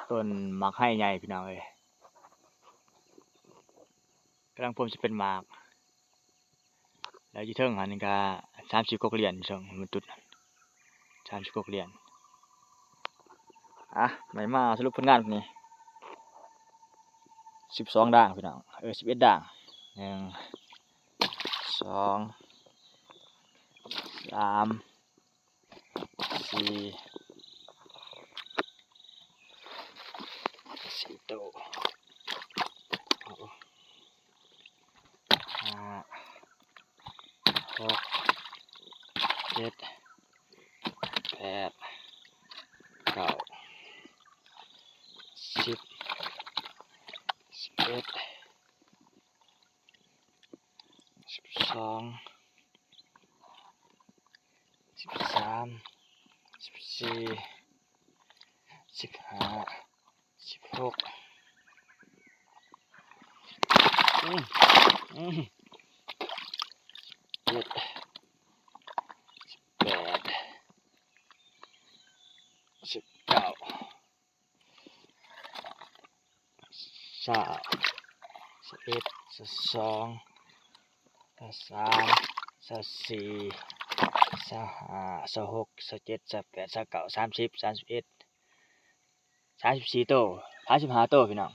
ຕົ້ນໝາກໄຮໃຫຍ່ພີ່ນ້ອງເອີຍ ກຳລັງພວມຊິເປັນໝາກ ແລ້ວຢູ່ເທິງຫັ້ນກະສາມສີ່ກົກລຽນ ຢູ່ເທິງມັນຕຸດ ສາມສີ່ກົກລຽນ. ອ່ະ ໄດ້ມາສະຫຼຸບຜົນງານນີ້ ສິບສອງດ່າງພີ່ນ້ອງເອີຍ ສິບເອັດດ່າງ ໜຶ່ງ ສອງ ສາມ ສີ່ ສີ່ໂຕ ຫ້າ ຫົກ ເຈັດ ແປດ ເກົ້າ ສິບ ສິບເອັດ ສິບສອງ ສິບສາມ ສິບສີ່ ສິບຫ້າ ສິບຫົກ ອືມ ອືມ ເຈັດ ສິບແປດ ສິບເກົ້າ ຊາວ ຊາວເອັດ ຊາວສອງ ຊາວສາມ ຊາວສີ່ ຊາວຫ້າ ຊາວຫົກ ຊາວເຈັດ ຊາວແປດ ຊາວເກົ້າ ສາມສິບ ສາມສິບເອັດ ສາມສິບສີ່ໂຕ ສາມສິບຫ້າໂຕພີ່ນ້ອງ